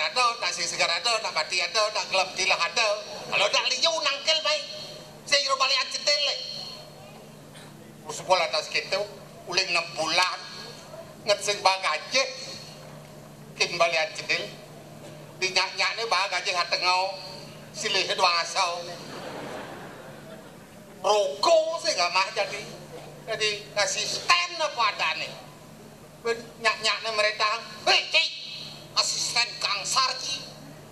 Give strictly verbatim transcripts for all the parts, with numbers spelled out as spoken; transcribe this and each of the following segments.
ada, nak sing seger ada, nak mati ada, nak gelap tilah ada. Kalau nak liu nangkil baik. Sing jero balian cedil lek. Usupul atas kita, uling enam bulan, nget sing bagajih, kin balian cedil, dinyak-nyak ni bagajih hatengau, silih dua asau. Roko sing gamah jadi, jadi asisten apa adane. Nyak-nyak ni merintah, "Hei, Cik, asisten Kangsar, Cik.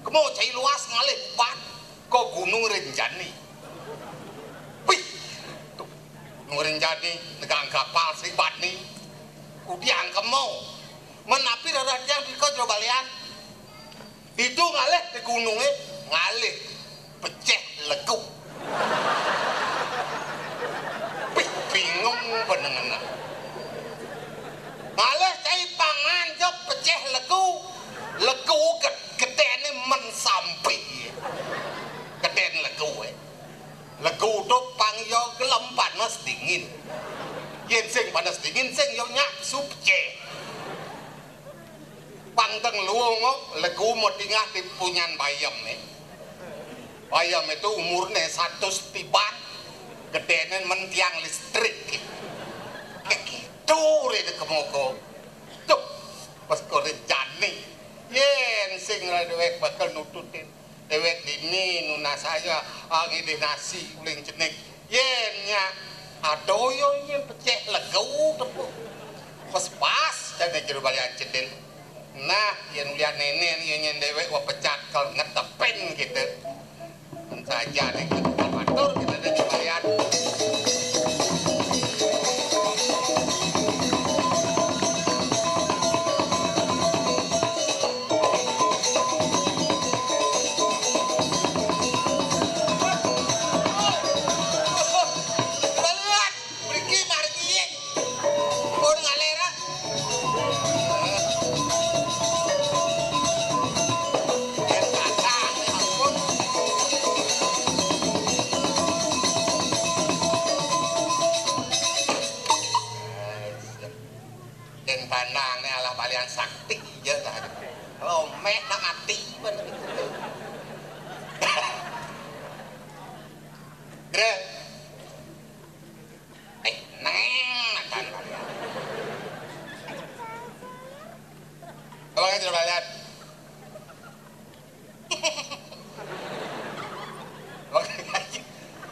Kemo cai luas ngalih ubat ke Gunung Rinjani." Wih, tuh, Gunung Rinjani, negang kapal sibat ni. Udiang kemo. Menapi rarah tiang di kau jero balian. Itu ngalih di gununge, ngalih peceh legu. Wih, bingung panjenengan. Ngalih cai pangan jok peceh legu. Legu ged-, gedene men sampi. Geden legu, eh. Legu tu pang yo gelem panas dingin. Yen sing panas dingin, sing yo nyak su peceh. Pang teng luung, oh, legu mo tingah di punyan bayam ni. Bayam itu umurne satus tiban, gedene men tiang listrik. Gitu re de kemoko. Tuh, pas kore jani. Yen sing ra dewek bakal nututin. Dewek dini nunas aja, ah, ngidih nasi uling cenik. Yen nyak, adoh yo yen peceh legu tepuk. Pas-pas, dan jero balian cedil. Nah, yen ulian nenek, yen, yen dewek wa pecat kal ngetepin gitu. Saja nih, matur kita ada kembalian. Mriki margi. Pun ngalera. Den pandang ni alah balian sakti je dah. Lomeh nak mati pun. Gre. Eh, neng, matan. Abang aja coba lihat. Oke,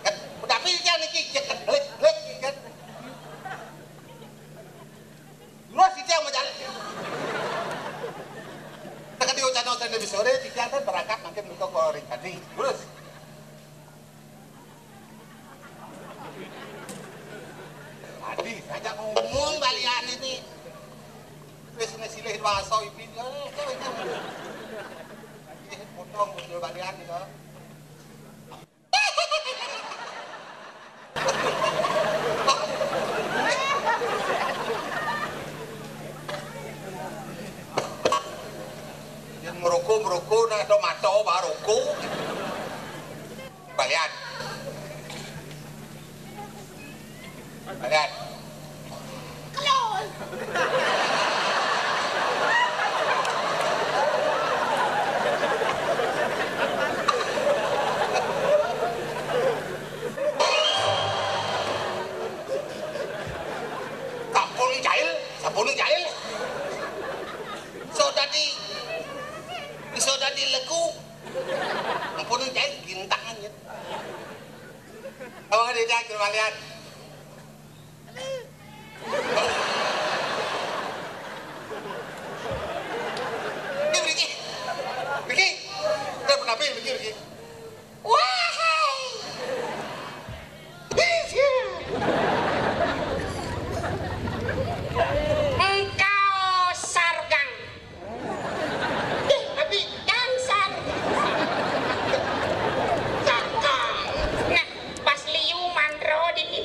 kan, tapi dia niki, dia kan, klik, klik, kan. Terus dia mau jalan. Tekan dia ucap nonton di sore, dia kan berangkat makin buka koring tadi. Terus. Tadi saja ngomong balian ini. Wis ini silih bahasa ibu. Eh, eh, eh. Potong betul balian itu. Yang merokok, merokok, nak ada mata, baru rokok. Balian. Balian. Kelon. Kampung jahil, sampun jahil. So dadi, so dadi legu. Ampun, cai gintangan ya. Apa dia cai kembalian? Ini Riki. Riki. Udah pernah Riki, Riki. Wahai. Engkau sargang. Ih, tapi dangsar. Cakang. Nah, pas liu mandro di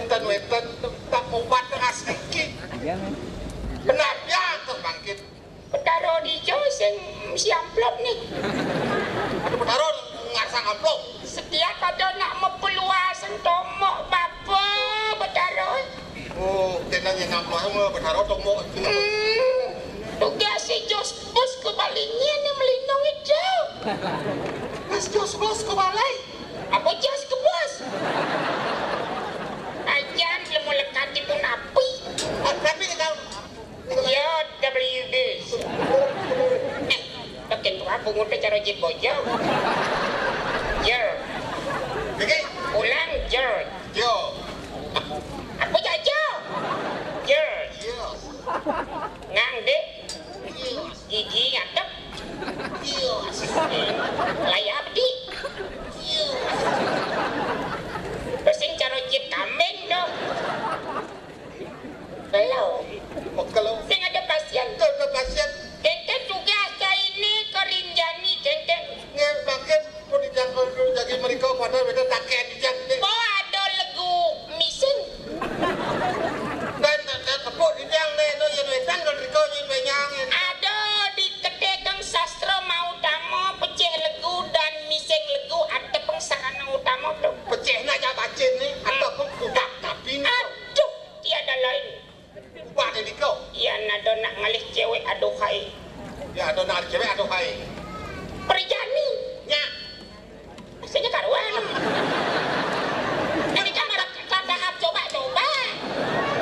Ten wéten tak obat asiki. Benar ya tuh bangkit. Betara dija sing mesti amplop nih. Aduh, Betara ngarsang amplop. Setiap ada nak mepeluas tomok bapa Betara. Oh, tenang yang amplop sama Betara tomok. Hmm, tugas si Jos Bos ke Bali ni melindungi jauh. Mas Jos Bos ke Bali. Apa jas ke bos? Ajan lemu lekat di pun api. Tapi kau ya W B. Eh, makin tua bungut cara jit bojong. Jer. Oke. Ulang jer. Yo. Apa jaja? Jer. Yo. Ngang dek. Gigi ngadep. Layar di. Pesing cara jit kambing dong. Belum. Kalau sing ada pasien. Kalau ada pasien. Kenten juga saya ini kerinjani kenten. Nggak pakai pun dijangkau dulu jadi mereka pada beda takkan dijang. Oh, ada legu missing. Dan tepuk dijang deh itu yang wetan kalau mereka yang benyang. Ada di ketekang sastra mau utama pecah legu dan mising legu ada pengsarana utama tuh. Pecahnya aja bacin nih atau kudak tapi nih. Aduh, tiada lain. Wah, ada di kau. Iya, nado nak ngalih cewek aduhai. Ya, ada nak cewek aduhai. Perjani. Ya. Maksudnya karuan. Ini kan malah tahap coba-coba.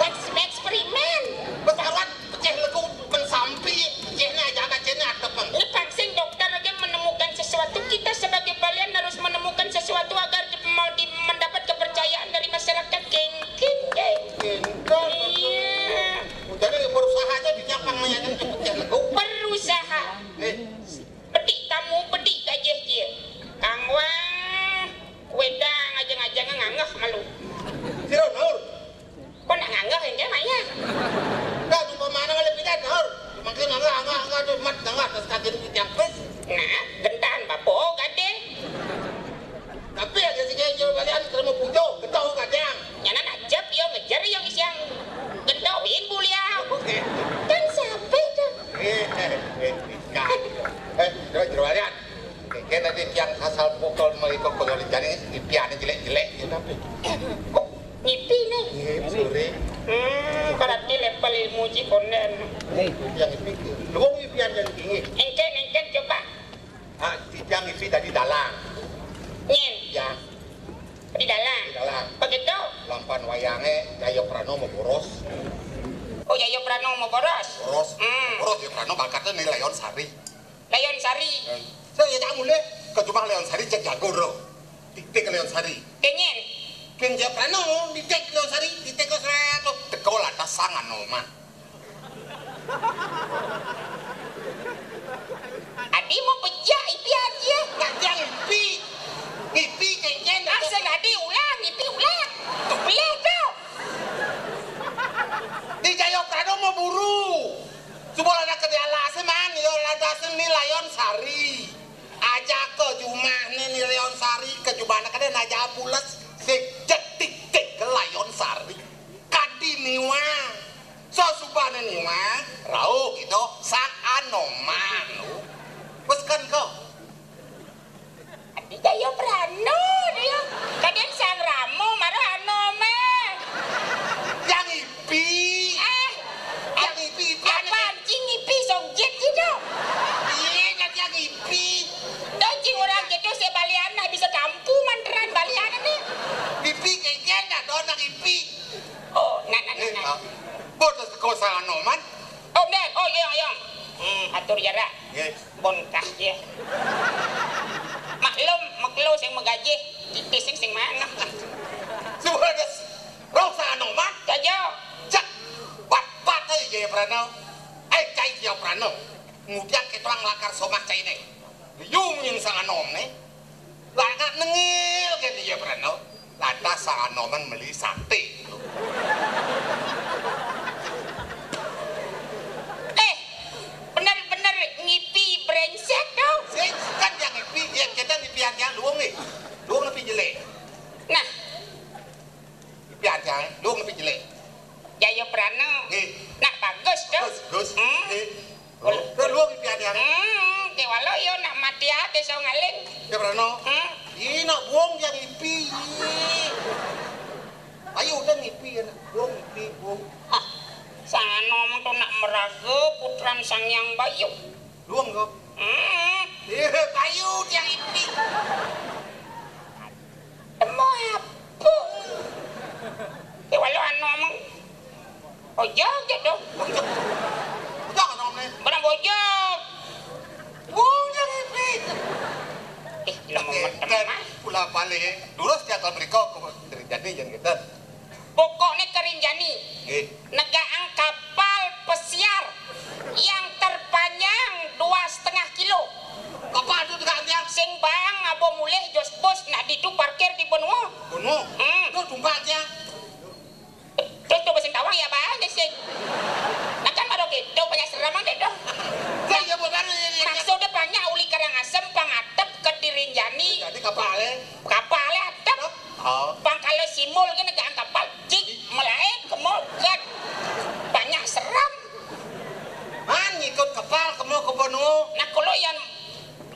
Eks-, eksperimen. Besaran pecah legu pensampi, pecahnya aja bacanya ada peng. Ini vaksin dokter aja menemukan sesuatu. Kita sebagai balian harus menemukan sesuatu agar di-, mau di-, mendapat kepercayaan dari masyarakat. Kengkeng deh. Kengkeng. Iya. Jadi berusaha aja di Japang menyadari pecah legu. Berusaha. Eh. Bedik tamu, bedik gajah dia. Kang Wang, wedang aja ngajang ngangeh malu. Sira, Nur. Kok nak ngangeh engke maya? Enggak, jumpa mana kali pidan, Nur? Makin ngangeh, ngangeh, ngangeh, tuh, mat, ngangeh, terus kaget di tiang pes. Nah, gentan, bapo, gade. Tapi ada si Genjel balian, terima pujo, getoh, gadang. Nyanan ajep, yo ngejer, yo ngisiang. Getoh, bin buliau. Oke. Kan sampai tuh. Eh, eh, eh, eh, coba, coba lihat. Kene tadi tiang asal pukul mau ikut pegawai jani, impiannya jelek-jelek, ya tapi. Kok ngipi nih? Iya, sore. Hmm, berarti level ilmu ji konden. Yang ngipi, lu impian yang tinggi. Engken, engken, coba. Ah, tiang ngipi tadi dalang. Nyen. Ya. Di dalam. Di dalam. Begitu. Lampan wayange Jaya Prano mau boros. Oh, Jaya Prano mau boros. Boros. Hmm. Boros Jaya Prano bakatnya nih Leon Sari. Leon Sari. Eh, saya ya tak mulai ke rumah Leon Sari cek jago bro. Titik ke Leon Sari. Kenyen. Ken Jaya Prano titik Leon Sari titik ke seratus. Teko lantas sang Anoman. Adi mau pejak ipi aja. Nggak dia ngipi. Ngipi cengcen. Ah, sing adi ulang, ngipi ulang. Tuh belah tuh. Di Jaya Prano mau buru. Coba ada ke dialas man, yo lantas ini Leon Sari. Aja ke jumah nih, nih Leon Sari, ke jumah anak ada naja pules. Sik jetik tik ke Leon Sari. Kadi niwa. Sosubane niwa, rauh gitu, sak Anoman. Wes kan kau. Adi Jaya Prano dia. Kadang sang Ramo marah Anoman. Yang ipi. Eh, yang ipi, ipi apa anjing ipi songjet gitu? Iya, kan yang ipi. Tuh cing orang gitu si balian nah bisa kampu manteran balian nih. Ipi kengken dah doang ipi. Oh, nah, nah, nah, eh, nah. Ah. Bodoh sekolah Anoman. Oh, Mbak. Oh, iya, iya. Hmm, atur jarak. Nggih. Bon kah, ya. Maklum, maklo sing megajih, titis sing, sing mana? Sudah, roh Sang Anoman. Jaja. Cek, bat-bat aja Jaya Prano. Eh, cai Jaya Prano. Ngudian kita lakar somah cai ne. Yung yang Sang Anom ne. Lah, nak nengil ke dia Prano. Lantas Sang Anoman meli sate. Eh, bener-bener ngipi brengsek kau. Sing kan yang ngipi, yang kita ngipi yang luwung nih. Luwung lebih jelek. Nah. Ngipi aja. Luung ngipi cilik. Jayaprana. Nggih. Nak bagus to. Bagus, bagus. Hmm. Nggih. Kul- Kul-, luung ngipi adi-adi. Hmm, kéwala ya nak mati ati saung aling. Jayaprana. Hmm. Ih, nak buung yang ngipi. Ayo, udah ngipi ya, nak. Buung ngipi, buung. Ah, sangana mengko nak maraga putran Sang Hyang Bayu. Luung kok. Hmm. Ih, Bayu yang ngipi. Temu apa? Kéwala anu amang. Bojog aja dong. Bojog. Bojog anu amang. Barang bojog. Buung yang ngipi. Ih, lama. Kula balik. Durus tiap kali mereka aku jadi jangan kita. Pokokné kerinjani. Nggih. Negaang kapal pesiar yang terpanjang dua setengah kilo. Kapal itu tegak tiang. Sing bang abo mulih jos bos nak ditu parkir di benua. Benua. Hmm. Itu tumpah tiang. Terus coba sing tawang ya bang, sing. Nah kan baru gitu, banyak seram deh dong. Ya, ya, benar, ya, ya, ya. Maksudnya banyak uli Karangasem, pangatep ke Dirinjani. Jadi kapalé. Kapalé atep. Oh. Pang kalau simul gini gak kapal, cik, melae, kemol, gat. Banyak seram. Man ngikut kapal, kemol ke benua. Nah, kalau yang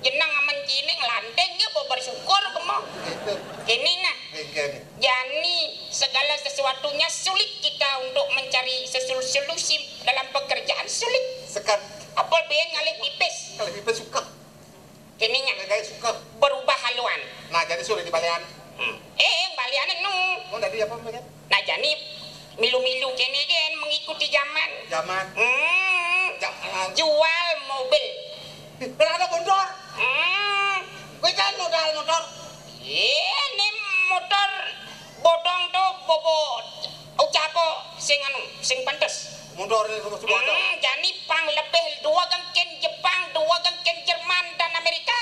jenang aman cini ngelanting ya, mau bersyukur kemol. Gitu. Ini nah. Oke, oke. Jani segala sesuatunya sulit kita untuk mencari sesul-, solusi dalam pekerjaan sulit. Sekat. Apa bien ngalih pipis? Kalau pipis suka. Ininya. Kayak suka. Berubah haluan. Nah, jadi sulit dibalian. Hmm. Eh, yang baliannya nu. Oh, tadi apa, Mbak? Nah, jani milu-milu kene kan mengikuti zaman. Zaman. Hmm. Zaman. Jual mobil. Ih, ada motor. Hmm. Kowe kan modal motor. Ini motor bodong to, bobot. Ucapo sing anu, sing pantes. Motor ini semua bodong. Hmm, jani pang lebih dua gengkin Jepang, dua gengkin Jerman dan Amerika.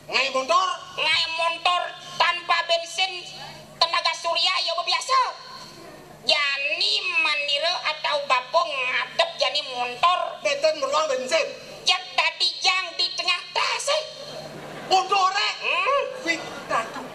Ngai motor? Ngai motor tanpa bensin, tenaga surya ya biasa. Jani manira atau bapa ngadep jani motor. Benten meruang bensin. Jak tadi jang di tengah tas, eh. Motor, eh? Hmm? Wih, aduh.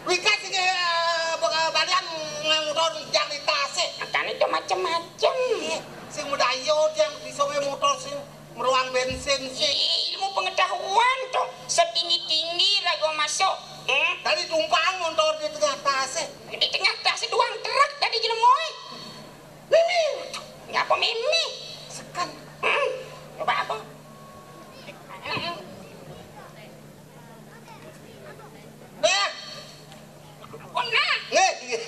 Wih, kan sing, eh, bakal balian ngai motor jang di tas, eh. Makanya itu macam-macam. Iya, sing muda iyo yang bisa ngai motor sing meruang bensin sih. Ih, ilmu pengetahuan tuh setinggi-tinggi raga masuk. Hmm? Tadi tumpang motor di tengah tasik. Di tengah tasik duang truk tadi jelema, eh. Mimi. Ngapa mimi? Sekan. Hmm. Coba apa? Hmm. Nah. Kena. Nggih, nggih.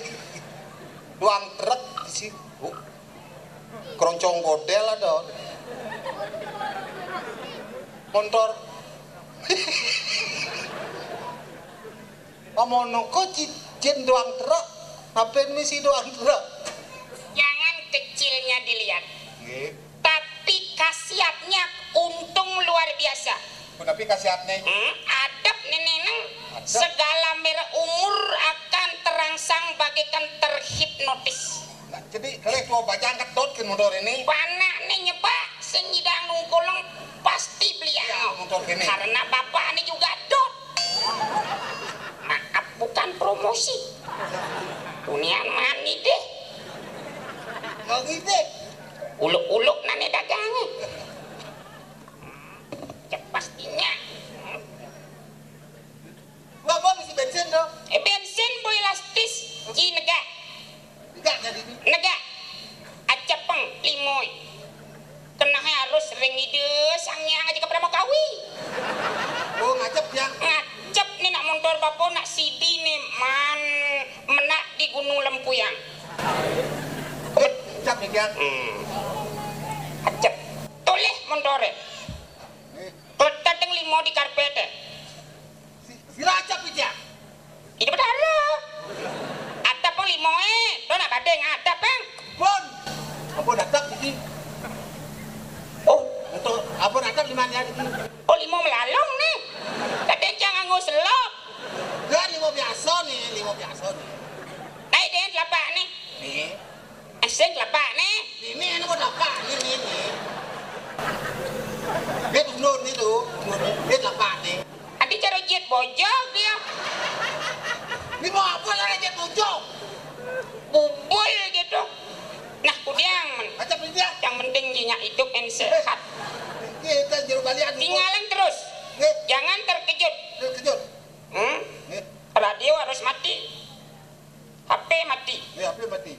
Duang truk isi. Oh. Keroncong godel ada. Motor. Amono ko ci-, cin duang truk. Apa misi duang truk? Jangan kecilnya dilihat. Nggih. Tapi khasiatnya untung luar biasa. Tapi khasiatnya? Hmm, adep nenek neng. Adep. Segala merek umur akan terangsang bagaikan terhipnotis. Nah, jadi kalau tua bajang kedot ke motor ini? Panak nih nyebak, sing nyidang nungkuleng pasti beliau. Ya, motor ini. Karena bapak ini juga dot. Maaf, bukan promosi. Unian mani deh. Mau gitu? Uluk-uluk nane dagangnya. Cep pastinya. Gua, gua ngisi bensin tuh. Eh, bensin boy elastis. Ci negak. Negak jadi ini. Negak. Acepeng limo. Kenahnya harus ring ide sangyang aja ke pernah mau kawi. Oh, ngacep ya? Ngacep nih nak motor bapo nak sidi nih man menak di Gunung Lempuyang. Ngacep nih ya? Hmm. Acep. Toleh montore. Nih. Kletet yang limo di karpet, eh. Si-, sira acep iki. Iki betara. Atep limo, eh. Lo nak badhe ngadep, Bang. Pun. Apa datang iki? Oh, untuk apa datang lima hari iki? Oh, limo melalung nih. Kadang jangan nganggo selop. Ya, limo biasa nih, limo biasa nih. Naik deh, telapak nih. Nih. Sing tlapak ne. Ini, ini mau tlapak, ini, ini. Dia tuh nurun itu, nurun. Dia tlapak ne. Adi cara jet bojog dia. Ini mau apa cara jet bojog? Bubul jet Sehat. Kita jero balian. Tinggalan terus. Nggih. Jangan terkejut. Terkejut. Hmm? Nggih. Radio harus mati. H P mati. Nggih, H P mati.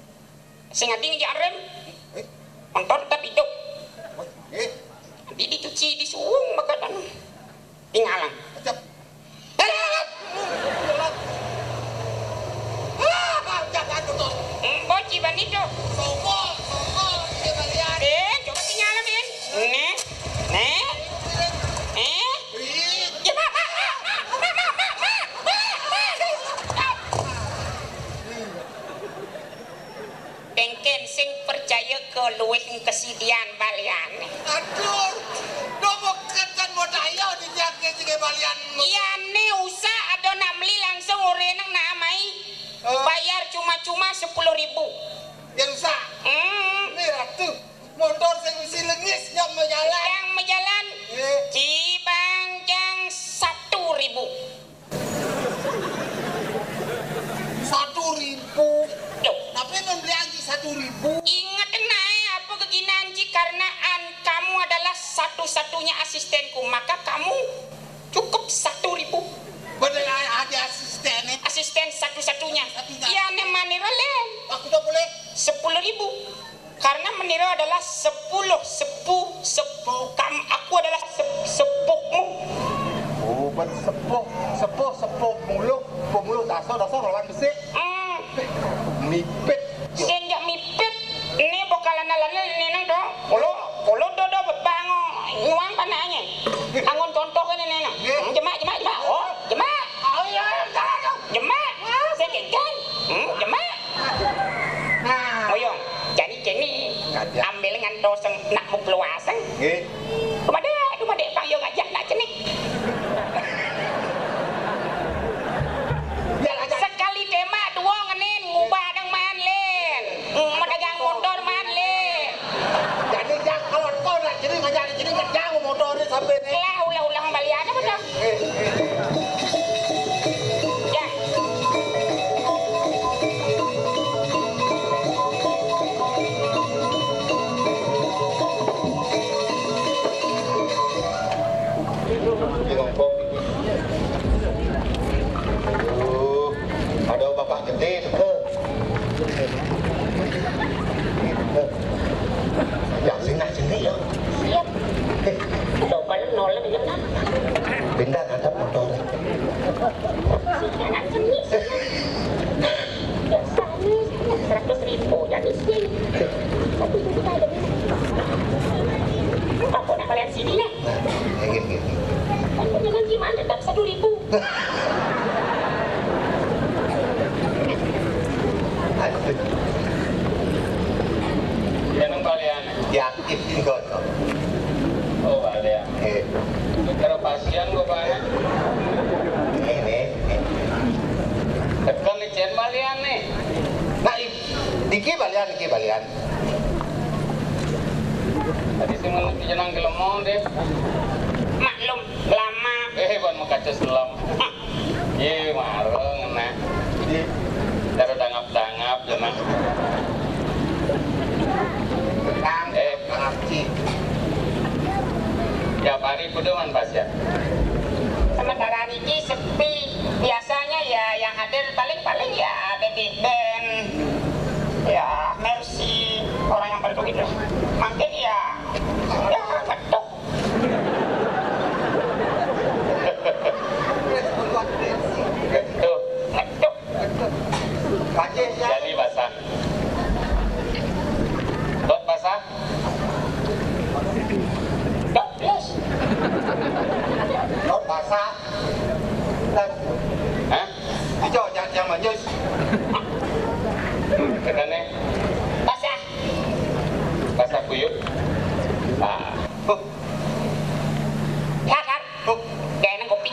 Sing adi ngejak rem. Eh? Motor tetap hidup. Oh, nggih. Nanti dicuci, disuwung, bakal anu. Tinggalan. Acep. Mbok ciban itu. Songko, songko, dia balian. Eh, coba tinggal, Bin. Nih, nih, eh. Ih. Ya, Pak, Pak, Pak, Pak. Engken sing percaya ke luwih kesidian baliane. Aduh, nopo kenten modaya dijake jenge balian. Iyane usah ada nak meli langsung ore nang nak amai. Oh. Bayar cuma-cuma sepuluh ribu. Ya usah. Hmm. Ini ratu, motor sing mesti lengis yang mejalan. Yang mejalan. Eh. Cibang jang satu ribu. Satu ribu. Loh. Tapi membeli anji satu ribu. Ingat nae apa keginaan ji, karena an-, kamu adalah satu-satunya asistenku, maka kamu cukup satu ribu. Bener ada asisten nih. Asisten satu-satunya. Satunya. Iya, ne manira, Len. Aku tak boleh. Sepuluh ribu. Karena menira adalah sepuluh sepuh, sepuh kam-, aku adalah sep-, sepuhmu. Oh, ben sepuh, sepuh, sepuh muluh, sepuh muluh, dasar, dasar lawan besik. Hmm. Mipit. Sing jak mipit, ini bokalan-alan ini nang dong. Kulo, kulo dodo bebango, nyuang panaknya. Angon contoh ini nang. Nggih. Hmm, jemak, jemak, jemak. Oh, jemak. Oh, iya, iya, salah dong. Jemak. Sing kekan. Hmm, jemak. Nah. Oyong, jani kene ambil ngantos nak mukluaseng. Nggih. Dumade, dumade pang yo ngajak nak cenik. Biar aja. Sekali tembak dua ngenin ngubah dang man, Lin. Hmm, medagang motor man, Lin. Jadi, Jang, kalau kau nak cenik ngajak cenik, jangan motornya sampai nih. Lah, ulah-ulah balian apa dah? Aduh, ada bapak gede tu ke? Ya, sini, sini ya. Siap. Eh. Coba lu nolak, ya kan? Pindah ngadap motor. Sini, sini. Biasanya seratus ribu, jadi sih. Tapi itu kita ada. Apa nak kalian sini, ya? Nah, ya, gitu, gitu. Kan punya kan gimana, tetap satu ribu. Aduh. Yan ang balian. Yakin ko to. Oh, balian. Eh. Pero pasyan ko ba? Ini. Tekan ni Chen balian ni. Nah, i-, iki balian, iki balian. Tadi sih mau jenang gelemong deh. Maklum, lama. Eh, ban makaca selam. Ye, mareng, nah. Cara dangap-dangap, jenang. Eh. Tiap hari kudu man pasien. Sementara niki sepi. Biasanya ya yang hadir paling-paling ya Baby Ben, ya Mercy, orang yang baru gitu. Makin ya, ya ngetuk. Ngetuk. Ngetuk. Ngetuk. Jadi basah. Dot basah. Dot plus. Dot basah. Plus. Hah? Ijo, jangan, jangan manjus. Tekannya. Basah. Basah kuyup. Ah. Huh. Sar, sar. Huh. Gak enak kopi.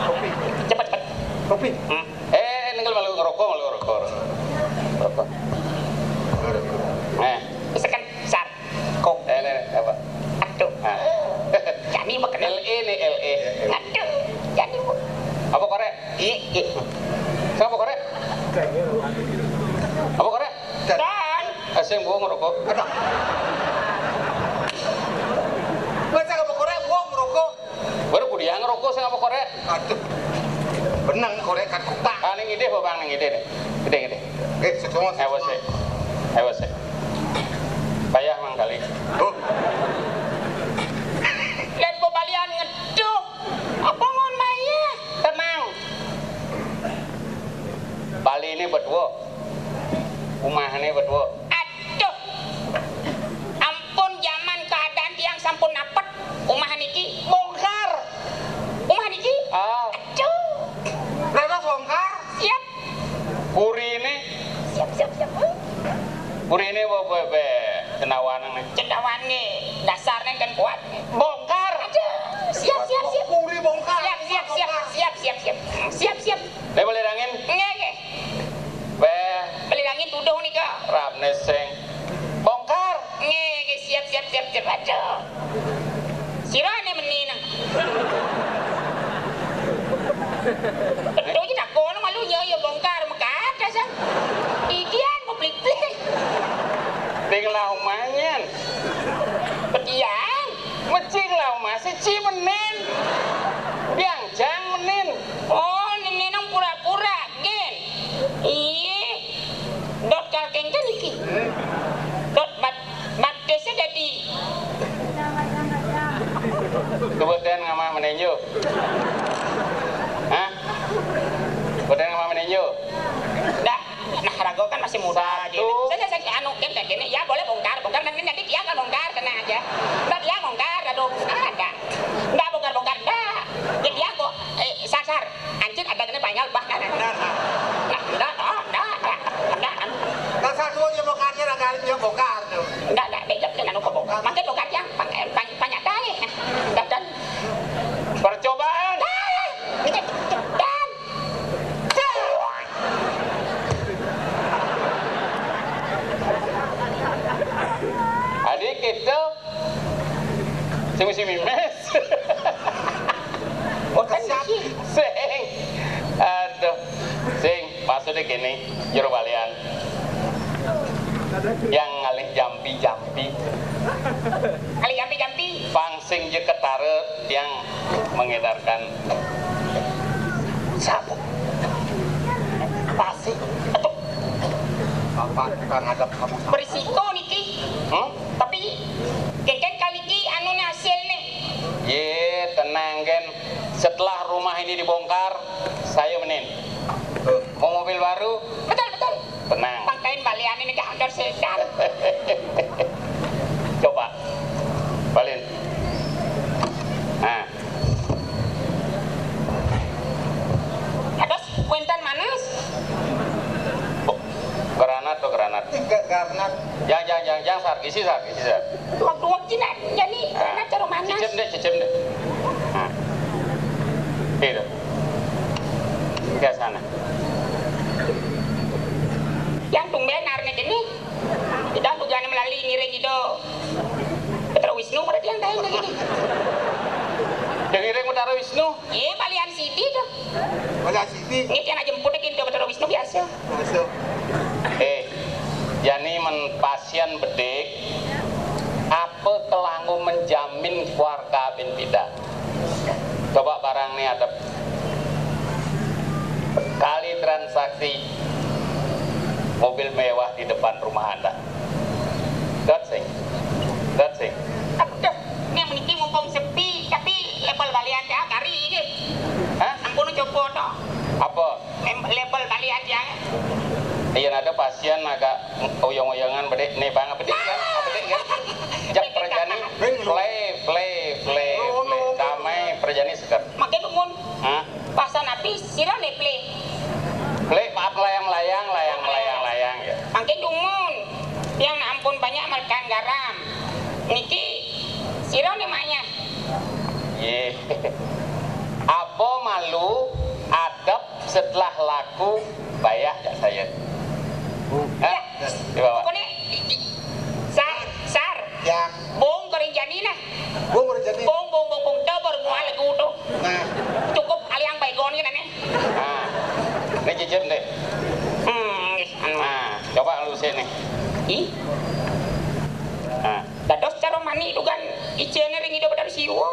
Kopi. Cepet, cepet. Kopi. Hmm. Eh, ini kalau malu ngerokok, malu ngerokok. Ngerokok. Eh. Misalkan, sar. Kopi. Eh, eh, apa? Aduh. Ah. Jani makan. L E nih, L E. Aduh. Jani. Apa korek? Ih, ih. Siapa korek? Apa korek? Dan. Asing gua ngerokok. Aduh. Yang roko sing apa korek? Aduh. Benang korek kat kupak. Ah, ning idih, Bang, ning idih. Idih, idih. Eh, sesungguh, awas, sesungguh. Eh. Awas, eh. Payah mangkali. Oh. Lén bebalian ngeduh. Apa ngon maya? Tenang. Bali ini berdua. Umahane berdua. Aduh. Ampun, jaman keadaan tiang sampun napet. Umah niki bongkar. Umah niki? Ah. Aduh. Leres bongkar? Siap. Kurine? Siap, siap, siap. Kurine apa, apa, apa? Cendawan nih. Cendawan nih. Dasarnya kan kuat. Bongkar. Aduh, siap, siap, siap. Kuri bongkar. Siap, siap, siap. Bongkar. Siap, siap, siap. Siap, siap. Nih, beli angin? Nggih, nggih. Weh. Beli angin tuduh nih, Kak. Ramne sing. Bongkar. Nggih, nggih, siap, siap, siap, siap. Aduh. Sirane meni nang. Betul aja tak kono malu nyo yo bongkar mekat dasar. Idian mau plik-plik. Ting lah umanyen. Bedian. Mecing lah masih ci menin. Biang jang menin. Oh, nini nang pura-pura gen. Iye. Dot kalkeng kan iki. Dot bat bat desa dadi. Kemudian ngamah meninju. Hah? Kemudian ngamah meninju. Dah, nah rago kan masih muda. Satu. Jadi saya, saya anu kan kayak gini, ya boleh bongkar, bongkar nanti nanti dia nggak bongkar, tenang aja. Nggak dia bongkar, aduh, ada. Nggak bongkar-bongkar, nggak. Ya dia kok, eh, sasar. Anjir, ada kena banyak bah. Nah, nah. Nah, nggak, nggak, nggak, nggak, nggak. Dasar tuh dia bongkar, dia bongkar tuh. Nggak, nggak, dia jangan lupa bongkar. Makin bongkar yang pang-, pang-, banyak dai. Nggak, dan percobaan. Dah, itu, dan. Adik kita sing mesti mimis. Oh, kan siap. Sing. Aduh. Sing, maksudnya gini, jero balian. Yang ngalih jampi-jampi. Ngalih jampi-jampi. Pang sing je ketara yang mengedarkan sabuk. Pasti. Aduh. Bapak kita ngadep kamu. Berisiko niki. Hmm? Tapi keken kali ki anu nih hasilnya. Ye, tenang, Gen. Setelah rumah ini dibongkar, saya menin. Mau mobil baru? Betul, betul. Tenang. Pangkain balian ini gak hancur sedar. Coba. Balin. Nah. Terus, kuentan manis. Oh, granat tuh, granat. Tiga granat. Yang, yang, yang, yang, sar, gisi, sar, gisi, sar. Waktu waktu nak jadi, ah, karena cara manas. Cicip deh, cicip deh. Nah. Gitu. Ke sana. Yang tumben arne gini. Kita tujuan melali ngiring gitu. Betara Wisnu berarti yang lain lagi nih. Yang ngiring Betara Wisnu? Iya, balian sidi tuh. Balian sidi. Ini yang aja emput gitu Betara Wisnu biasa. Biasa. Eh, jani men pasien bedik, apa kelanggu menjamin keluarga bin pida? Coba barang nih ada kali transaksi mobil mewah di depan rumah Anda. Dot sing. Dot sing. Aduh, ini meniki mumpung sepi, tapi level balian ya kari ini. Hah? Ampun, coba toh. Apa? Mem-, level balian ya. Iya, ada pasien agak uyang-uyangan, bedik. Nih, Bang, bedik kan? Bedik kan? Jak perjani, play, play, play, play. Damai, perjani seger. Makin umum. Hah? Pasal napi sira ne play. Play, maaf, layang-layang, layang-layang, layang, ya. Makin dumun. Yang ampun banyak makan garam. Niki sira ne maknya. Ye. Apa malu adab setelah laku bayah jak saya? Hah? Ya. Di bawah. Pokoknya, i-, i-, sar, sar. Ya. Bung kering jani nah. Bung kering jani. Bung, bung, bung, bung, dobor mual lagu tu. Nah. Cukup aliang baygon kan aneh. Nah. Ini cicip deh. Hmm, anu. Nah, coba lu sini. Ih. Nah. Dados cara mani itu kan icene ring idup dari siwo.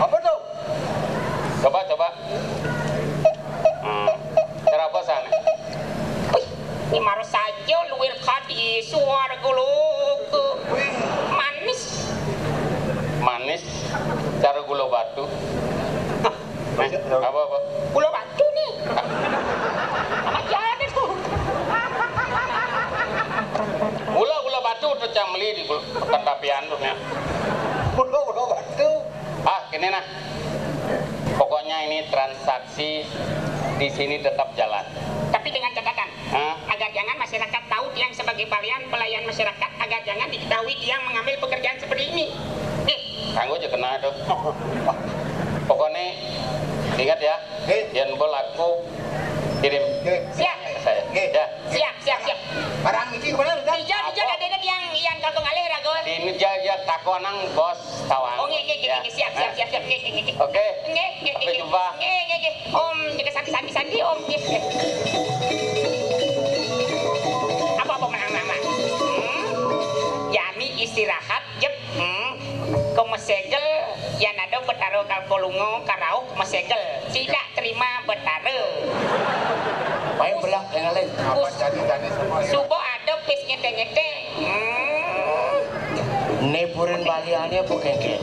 Apa tuh? Coba, coba. Hmm. Cara apa sana? Wih, ini maro saja luwir kadi suara gulu. Manis. Manis, cara gula batu. Nah, apa, apa? Gula batu nih. Sama aja tuh. Gula, gula batu tuh cang beli di gula, tetapian tuh ya. Gula, gula batu. Ah, gini nah. Pokoknya ini transaksi di sini tetap jalan. Tapi dengan catatan, hah? Agar jangan masyarakat tahu tiang sebagai balian pelayan masyarakat, agar jangan diketahui tiang mengambil pekerjaan seperti ini. Nih. Kanggo aja kena tuh. Pokoknya ingat ya, yen mbok laku kirim. Siap. Saya. Ya. Siap, siap, siap. Barang iki kemana, Ustaz? Ijo, ijo, adene tiang yang kakung alih, Ragul. Ini dia, dia takonang bos tawang. Oh, nggih, nggih, nggih, ya, nggih, siap, siap, siap, siap, nggih, nggih, nggih. Oke. Nggih, nggih, sampai jumpa. Nggih, nggih, nggih. Om, jaga santi, santi, santi, Om, nggih, nggih. Apa, apa menang, menang, menang? Hmm? Jani istirahat, jep. Hmm. Kemesegel, yang ada betara kalkolungo, karauh kemesegel. Tidak terima betara. Paling belak yang lain. Apa jadi-jadi semua ya? Subo ada pis ngete-ngete. Hmm. Nepurin baliannya apa kengke?